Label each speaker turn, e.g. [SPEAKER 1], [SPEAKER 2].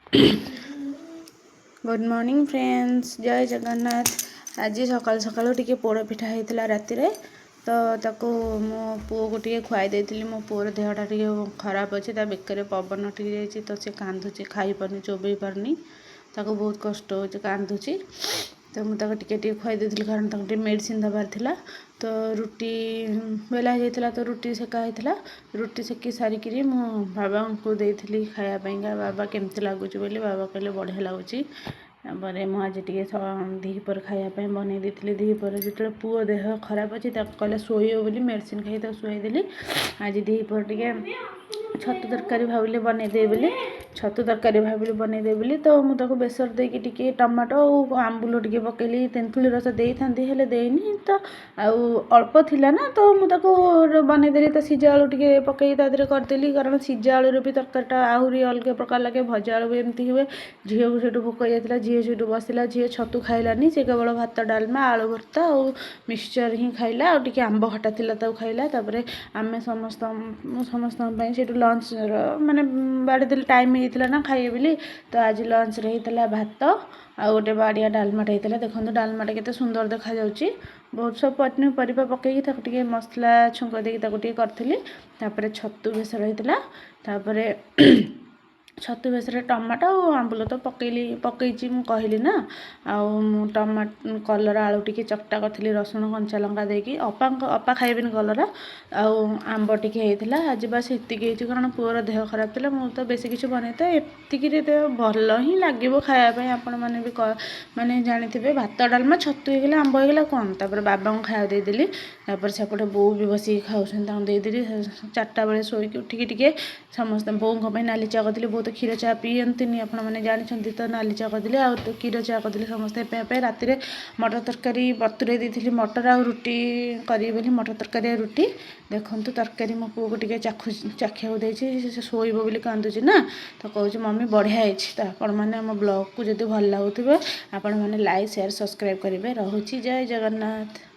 [SPEAKER 1] Good morning friends, ଜୟ ଜଗନ୍ନାଥ। ଆଜି ସକାଳୁ ସକାଳୁ ଟିକେ ପୋଡ଼ ପିଠା ହେଇଥିଲା ରାତିରେ, ତ ତାକୁ ମୋ ପୁଅକୁ ଟିକେ ଖୁଆଇ ଦେଇଥିଲି। ମୋ ପୁଅର ଦେହଟା ଟିକେ ଖରାପ ଅଛି, ତା ବେକରେ ପବନ ଟିକେ ଯାଇଛି, ତ ସେ କାନ୍ଦୁଛି, ଖାଇପାରୁନି, ଚୋବେଇ ପାରୁନି, ତାକୁ ବହୁତ କଷ୍ଟ ହେଉଛି, କାନ୍ଦୁଛି। ତ ମୁଁ ତାକୁ ଟିକେ ଟିକେ ଖୁଆଇ ଦେଇଥିଲି, କାରଣ ତାକୁ ଟିକେ ମେଡ଼ିସିନ ଦେବାର ଥିଲା। ତ ରୁଟି ବେଲା ହେଇଯାଇଥିଲା, ତ ରୁଟି ସେକା ହେଇଥିଲା। ରୁଟି ସେକି ସାରିକିରି ମୁଁ ବାବାଙ୍କୁ ଦେଇଥିଲି ଖାଇବା ପାଇଁକା, ବାବା କେମିତି ଲାଗୁଛି ବୋଲି। ବାବା କହିଲେ ବଢ଼ିଆ ଲାଗୁଛି। ତାପରେ ମୁଁ ଆଜି ଟିକେ ଦ୍ୱିପହର ଖାଇବା ପାଇଁ ବନେଇ ଦେଇଥିଲି। ଦ୍ୱିପହରେ ଯେତେବେଳେ ପୁଅ ଦେହ ଖରାପ ଅଛି, ତାକୁ କହିଲେ ଶୋଇବ ବୋଲି, ମେଡ଼ିସିନ ଖାଇ ତାକୁ ଶୁଆଇଦେଲି। ଆଜି ଦ୍ୱିପହର ଟିକେ ଛତୁ ତରକାରୀ ଭାବିଲି ବନେଇଦେବି ବୋଲି, ଛତୁ ତରକାରୀ ଭାବିଲି ବନେଇଦେବି ବୋଲି। ତ ମୁଁ ତାକୁ ବେସର ଦେଇକି ଟିକେ ଟମାଟୋ ଆଉ ଆମ୍ବୁଲ ଟିକେ ପକେଇଲି। ତେନ୍ତୁଳି ରସ ଦେଇଥାନ୍ତି, ହେଲେ ଦେଇନି, ତ ଆଉ ଅଳ୍ପ ଥିଲା ନା, ତ ମୁଁ ତାକୁ ବନେଇଦେଲି। ତ ସିଝା ଆଳୁ ଟିକେ ପକେଇ ତା ଦେହରେ କରିଦେଲି, କାରଣ ସିଝା ଆଳୁରେ ବି ତରକାରୀଟା ଆହୁରି ଅଲଗା ପ୍ରକାର ଲାଗେ। ଭଜା ଆଳୁ ବି ଏମିତି ହୁଏ। ଝିଅକୁ ସେଇଠୁ ଭୋକ ହେଇଯାଇଥିଲା, ଝିଅ ସେଇଠୁ ବସିଲା। ଝିଅ ଛତୁ ଖାଇଲାନି, ସେ କେବଳ ଭାତ, ଡାଲମା, ଆଳୁ ଭର୍ତ୍ତା ଆଉ ମିକ୍ସଚର୍ ହିଁ ଖାଇଲା, ଆଉ ଟିକେ ଆମ୍ବ ଖଟା ଥିଲା ତାକୁ ଖାଇଲା। ତାପରେ ଆମେ ସମସ୍ତ ମୁଁ ସମସ୍ତଙ୍କ ପାଇଁ ସେଇଠୁ ଲଞ୍ଚର ମାନେ ବାଢ଼ିଦେଲି। ଟାଇମ୍ ହେଇଥିଲା ନା ଖାଇବେ ବୋଲି। ତ ଆଜି ଲଞ୍ଚରେ ହେଇଥିଲା ଭାତ ଆଉ ଗୋଟେ ବାଡ଼ିଆ ଡାଲମାଟା ହେଇଥିଲା। ଦେଖନ୍ତୁ, ଡାଲମାଟା କେତେ ସୁନ୍ଦର ଦେଖାଯାଉଛି। ବହୁତ ସବୁ ପନିପରିବା ପକେଇକି ତାକୁ ଟିକେ ମସଲା ଛୁଙ୍କ ଦେଇକି ତାକୁ ଟିକେ କରିଥିଲି। ତାପରେ ଛତୁ ବେସର ହେଇଥିଲା। ତାପରେ ଛତୁ ବେସରରେ ଟମାଟୋ ଆଉ ଆମ୍ବୁଲ ତ ପକେଇଲି, ପକେଇଛି ମୁଁ କହିଲି ନା। ଆଉ ମୁଁ କଲରା ଆଳୁ ଟିକେ ଚକଟା କରିଥିଲି, ରସୁଣ କଞ୍ଚା ଲଙ୍କା ଦେଇକି। ଅପାଙ୍କ ଅପା ଖାଇବେନି କଲରା। ଆଉ ଆମ୍ବ ଟିକେ ହେଇଥିଲା। ଆଜି ବାସ୍ ଏତିକି ହେଇଛି, କାରଣ ପୁଅର ଦେହ ଖରାପ ଥିଲା। ମୁଁ ତ ବେଶୀ କିଛି ବନେଇ, ତ ଏତିକିରେ ତ ଭଲ ହିଁ ଲାଗିବ ଖାଇବା ପାଇଁ। ଆପଣମାନେ ବି ମାନେ ଜାଣିଥିବେ, ଭାତ, ଡାଲମା, ଛତୁ ହେଇଗଲା, ଆମ୍ବ ହେଇଗଲା, କ'ଣ। ତାପରେ ବାବାଙ୍କୁ ଖାଇବାକୁ ଦେଇଦେଲି। ତାପରେ ସେପଟେ ବୋଉ ବି ବସିକି ଖାଉଛନ୍ତି, ତାଙ୍କୁ ଦେଇଦେଲି। 4ଟା ବେଳେ ଶୋଇକି ଉଠିକି ଟିକେ ସମସ୍ତେ ବୋଉଙ୍କ ପାଇଁ ନାଲି ଚା କରିଥିଲି। ବୋଉ ତ କ୍ଷୀର ଚା ପିଅନ୍ତିନି, ଆପଣମାନେ ଜାଣିଛନ୍ତି। ତ ନାଲି ଚା କରିଦେଲି ଆଉ କ୍ଷୀର ଚା କରିଦେଲି ସମସ୍ତେ ପିଇବା ପାଇଁ। ରାତିରେ ମଟର ତରକାରୀ ବତୁରେଇ ଦେଇଥିଲି, ମଟର ଆଉ ରୁଟି କରିବି ବୋଲି, ମଟର ତରକାରୀ ଆଉ ରୁଟି। ଦେଖନ୍ତୁ, ତରକାରୀ ମୋ ପୁଅକୁ ଟିକେ ଚାଖିବାକୁ ଦେଇଛି। ସେ ଶୋଇବ ବୋଲି କାନ୍ଦୁଛି ନା, ତ କହୁଛି ମମି ବଢ଼ିଆ ହେଇଛି। ତ ଆପଣମାନେ ଆମ ବ୍ଲଗ୍କୁ ଯଦି ଭଲ ଲାଗୁଥିବ, ଆପଣମାନେ ଲାଇକ୍, ସେୟାର, ସବସ୍କ୍ରାଇବ୍ କରିବେ। ରହୁଛି, ଜୟ ଜଗନ୍ନାଥ।